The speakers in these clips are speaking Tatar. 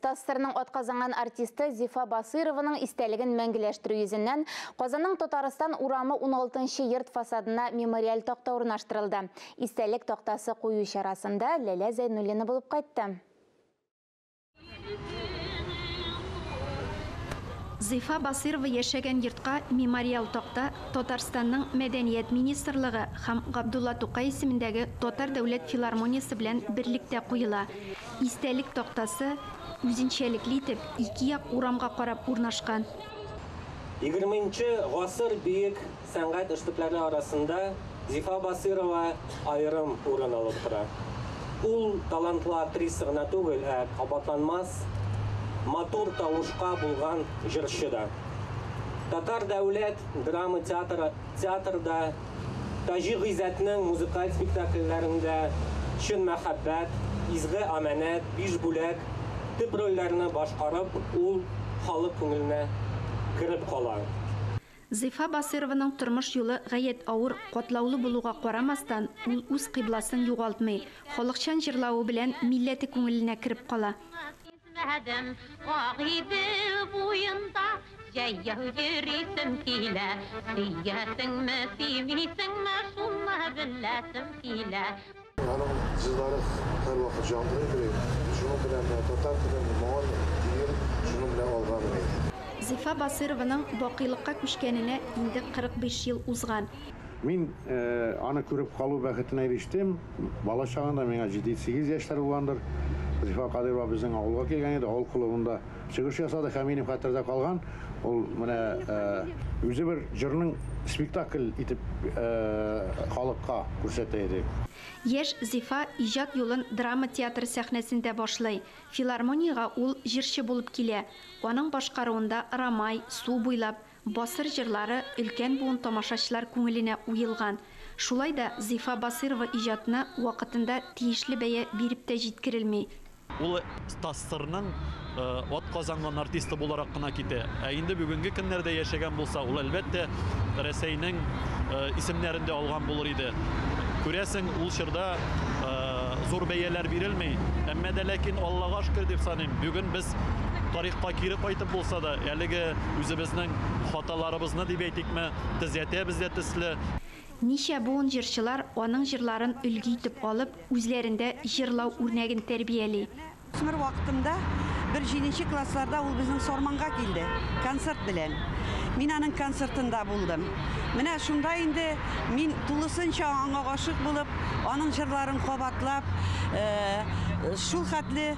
ТАССРның атказанган артисты Зифа Басыйрованың истәлеген мәңгеләштерү йөзеннән Казанның Татарстан урамы 16 йорт фасадына мемориаль такта урнаштырылды. Истәлек тактасы кую чарасында Ләлә Зәйнуллина булып кайтты. Зифа Басыйрова яшәгән йортка мемориал такта Татарстанның Мәдәният министрлыгы һәм Габдулла Тукай исемендәге Татар дәүләт филармониясе белән берлектә куела. Истәлек тактасы үзенчәлекле итеп ике як урамга карап урнашкан. 20 гасыр бөек сәнгать эшлекләре арасында Зифа Басыйрова аерым урын алып тора. Ул талантлы актриса гына түгел, ә кабатланмас матур тавышка булган җырчы да. Татар дәүләт драма театрда Таҗи Гыйззәтнең музыкаль спектакльләрендә Чын мәхәббәт, Изге амәнәт, Биш бүләк төп рольләрне башкарып, ул халык күңеленә кереп кала. Зифа Басыйрованың тормыш юлы гаять авыр, катлаулы булуга карамастан, ул үз кыйбласын югалтмый, халыкчан җырлавы белән милләте күңеленә кереп кала. Агыйдел буенда җәяү йөрисем килә, сөясеңме, сөймисеңме, шуны беләсем килә. Аның җырлары һәрвакыт җандырый, шуның белән татар телен, моңын, динен шуның белән алга менә. Зифа Басыйрованың бакыйлыкка күчкәненә инде 45 ел узган. Мин аны күреп калу бәхетенә ирештем. Бала чагында миңа 7-8 яшьләр булгандыр. Зифа Кадыйрова безнең авылга килгән иде, авыл клубында чыгыш ясады һәм минем хәтердә калган. Ул менә үзе бер җырның спектакль итеп халыкка күрсәтә иде. Яшь Зифа иҗат юлын драма театры сәхнәсендә башлый. Филармониягә ул җырчы булып килә. Аның башкаруында Рамай, Су буйлап, Басыр җырлары өлкән буын тамашачылар күңеленә уелган. Шулай да Зифа Басыйрова иҗатына вакытында тиешле бәя биреп тә җиткерелми. Ул ТАССРның атказанган артисты буларак кына китә. Ә инде бүгенге көннәрдә яшәгән булса, ул әлбәттә Рәсәйнең исемнәрен дә алган булыр иде. Күрәсең, ул чорда зур бәяләр бирелми. Әмма дә ләкин Аллага шөкер дип саныйм, бүген без тарихка кире кайтып булса да, әлеге үзебезнең хаталарыбызны дип әйтикме, төзәтәбез дә төсле. Ничә буын җырчылар аның җырларын өлге итеп алып, үзләрендә җырлау үрнәген тәрбияли. Үсмер вакытымда бер 7 классларда ул безнең Сорманга килде, концерт белән. Мин аның концертында булдым. Менә шунда инде мин тулысынча аңа гашык булып, аның җырларын кабатлап, шул хәтле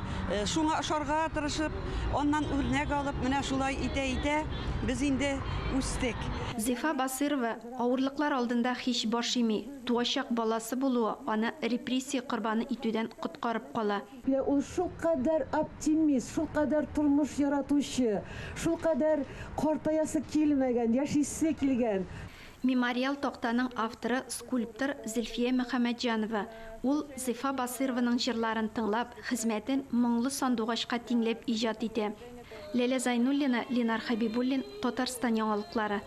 шуңа ошарга тырышып, аннан үрнәк алып, менә шулай итә-итә без инде үстек. Зифа Басыйрова авырлыклар алдында һич баш ими. Туачак баласы булуы аны репрессия корбаны итүдән коткарып кала. Ул шулкадәр оптимист, шулкадәр тормыш яратучы, шулкадәр картаясы килмәгән, яшисе килгән. Мемориал тактаның авторы скульптор Зөлфия Мөхәммәтҗанова. Ул Зифа Басыйрованың җырларын тыңлап, хезмәтен моңлы сандугачка тиңләп иҗат итә. Ләлә Зайнуллина, Ленар Хәбибуллин, Татарстан яңалыклары.